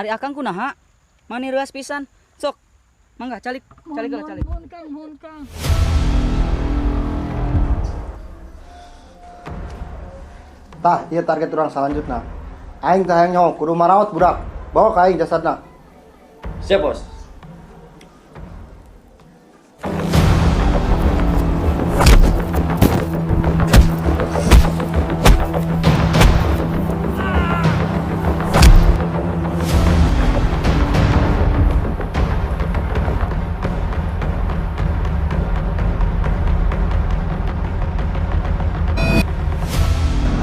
Ari akang kunaha? Mani reuas pisan. Sok. Mangga calik, calik heula calik. Mohon Kang, mohon Kang. Tah, ieu target urang salanjutna. Aing teh hayang nyaho kudu maraot budak. Bawa ka aing jasadna. Siap, Bos.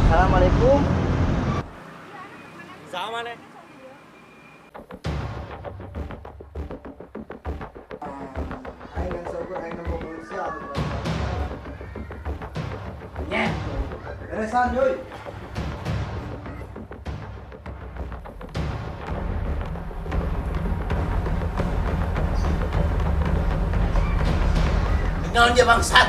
Assalamualaikum. Sama nih. Aing ngan saukur aing nempo manusia atuh. Beresan, yoi. Naon dia bangsat?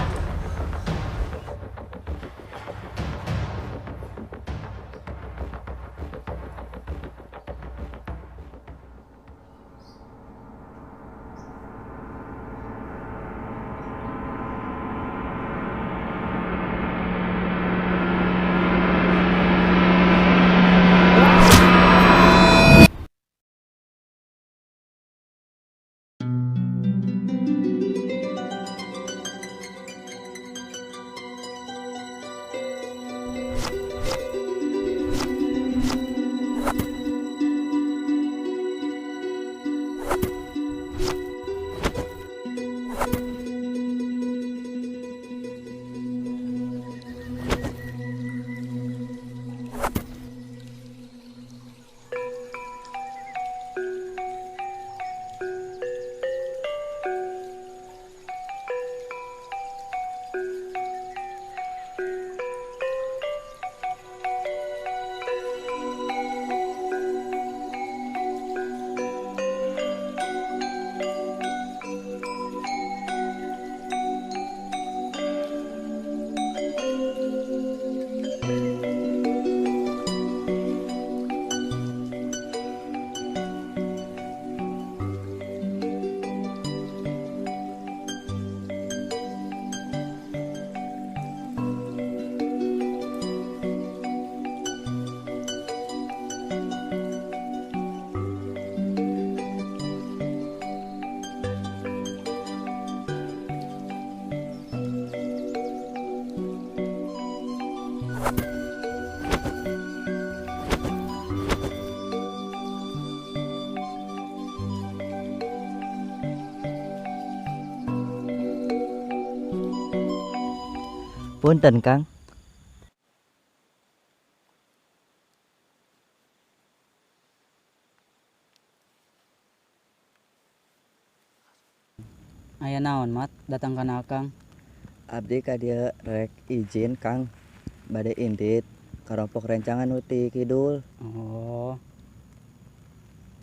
Punten Kang. Aya naon, Mat? Datang kana akang. Abdi ka dieu rek izin Kang. Bade indit karompok rencangan nu ti kidul. Oh.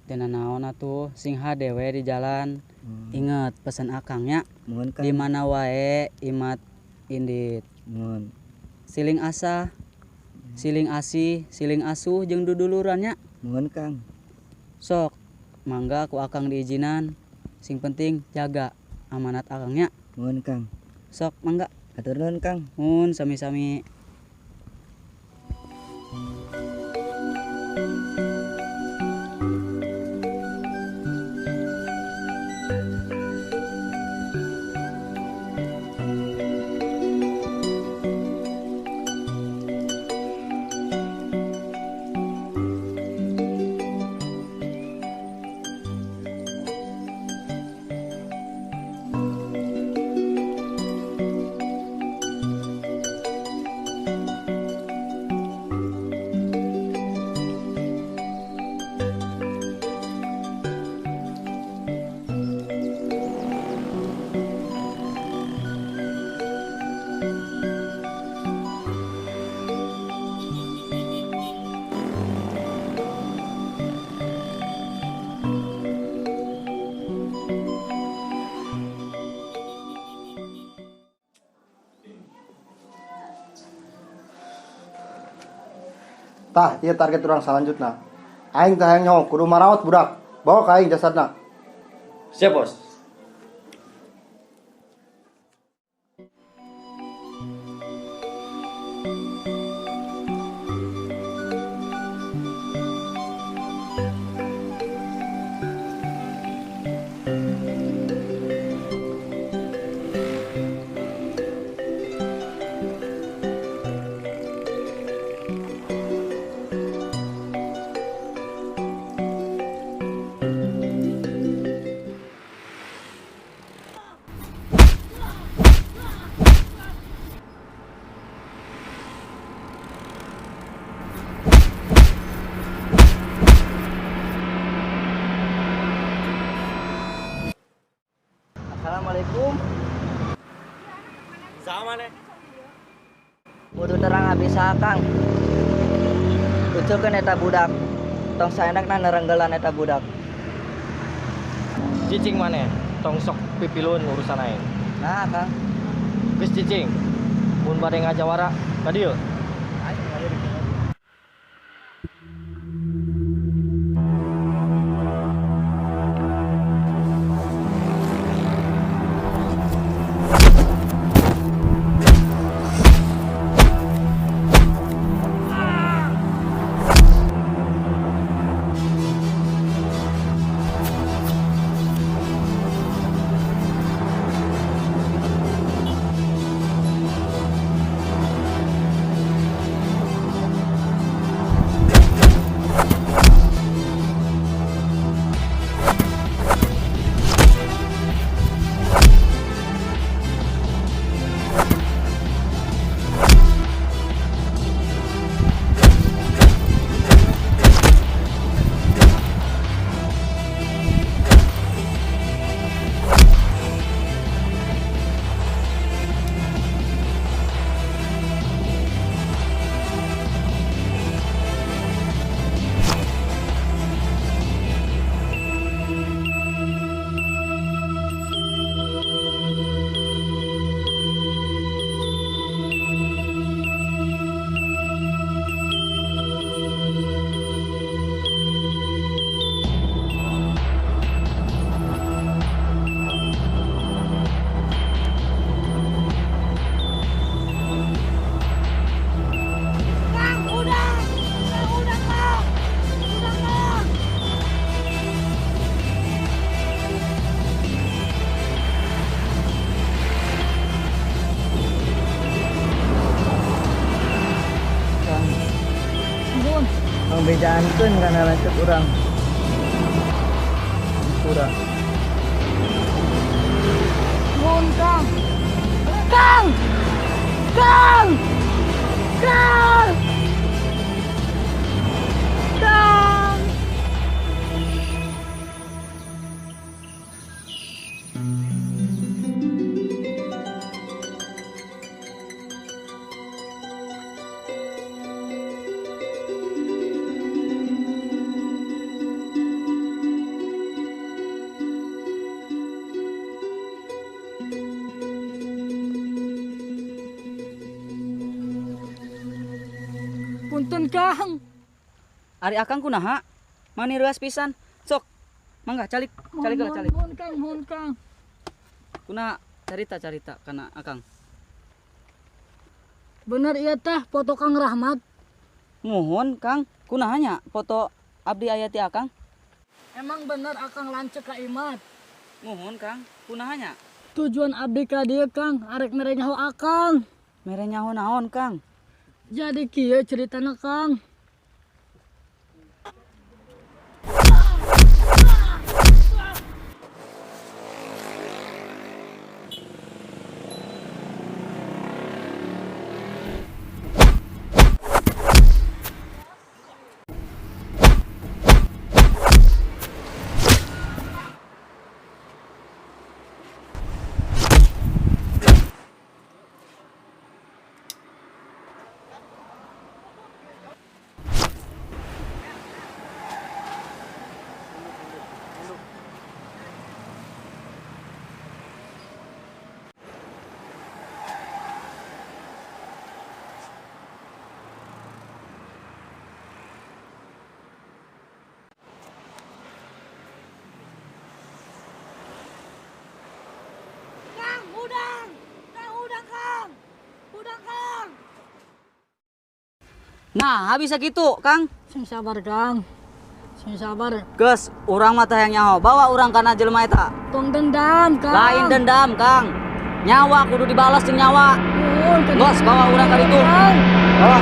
Teu naon atuh, sing hade we di jalan. Inget pesan akang nya. Muhun Kang. Di mana wae imat indit. Muhun. Siling asah, siling asih, siling asuh jeung duduluran nya. Muhun Kang. Sok, mangga ku akang diizinan. Sing penting jaga amanat akang nya. Muhun Kang. Sok, mangga. Hatur nuhun Kang. Muhun sami-sami. Tah, ieu target urang salanjutna. Aing teh hayang nyaho kudu maraot budak. Bawa ka aing jasadna. Siap, Bos. Assalamualaikum. Sama nih. Kudu terang abdi saha, Kang. Uculkeun eta budak. Tong saenakna nerenggelan eta budak. Cicing maneh, tong sok pipilun urusan aing. Nah, Kang. Geus cicing. Mun bade ngajawara ka dieu. Kang, udah! Kang, udah, Kang! Udah, Kang! Kang, Ampun. tong bejaankeun kana lanceuk urang. Hampura. Mohon, Kang. Kang! Kang! Kang! Kang! Punten, Kang. Ari Akang kunaha? Mani reuas pisan. Sok. Mangga calik, calik heula calik. Mohon, Kang, mohon, Kang. Kunaha carita-carita kana Akang. Bener ieu teh foto Kang Rahmat. Muhun, Kang. Kunaha nya foto abdi aya ti Akang? Emang bener Akang lanceuk ka Imat. Muhun, Kang. Kunaha nya? Tujuan abdi ka dieu, Kang, arek mere nyaho Akang. Mere nyaho naon, Kang? Jadi kieu ceritana, Kang. Nah, habis sakitu, Kang. Sing sabar, Kang. Sing sabar. Geus, urang mah teh hayang nyaho. Bawa urang kana jelema eta. Tong dendam, Kang. Lain dendam, Kang. Nyawa kudu dibalas jeung nyawa. Nuhun, ka Bos, bawa urang ka ditu. Kang. Bawa.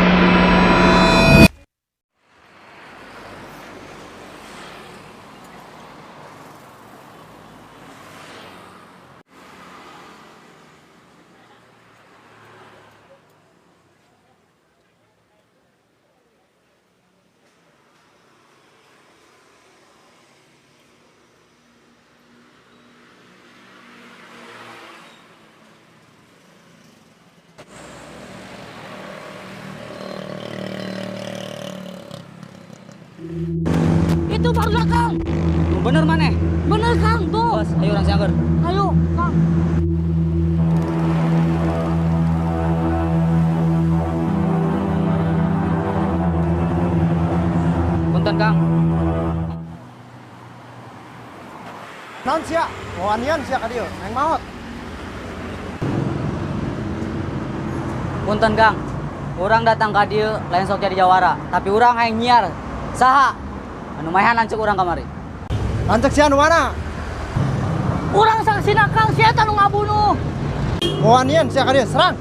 Itu baru Kang. Bener maneh? Bener, Kang, tuh. Bos, ayo urang siangkeun. Ayo, Kang. Punten, Kang. Naon sia? Wawanian sia ka dieu, hayang maot. Punten, Kang. Urang datang ka dieu lain sok jadi jawara, tapi urang hayang nyiar. Saha? Anu maehan lanceuk urang kamari. Lanceuk sia nu mana? Urang saksina, Kang, si eta nu ngabunuh. Wawanian sia ka dieu, serang.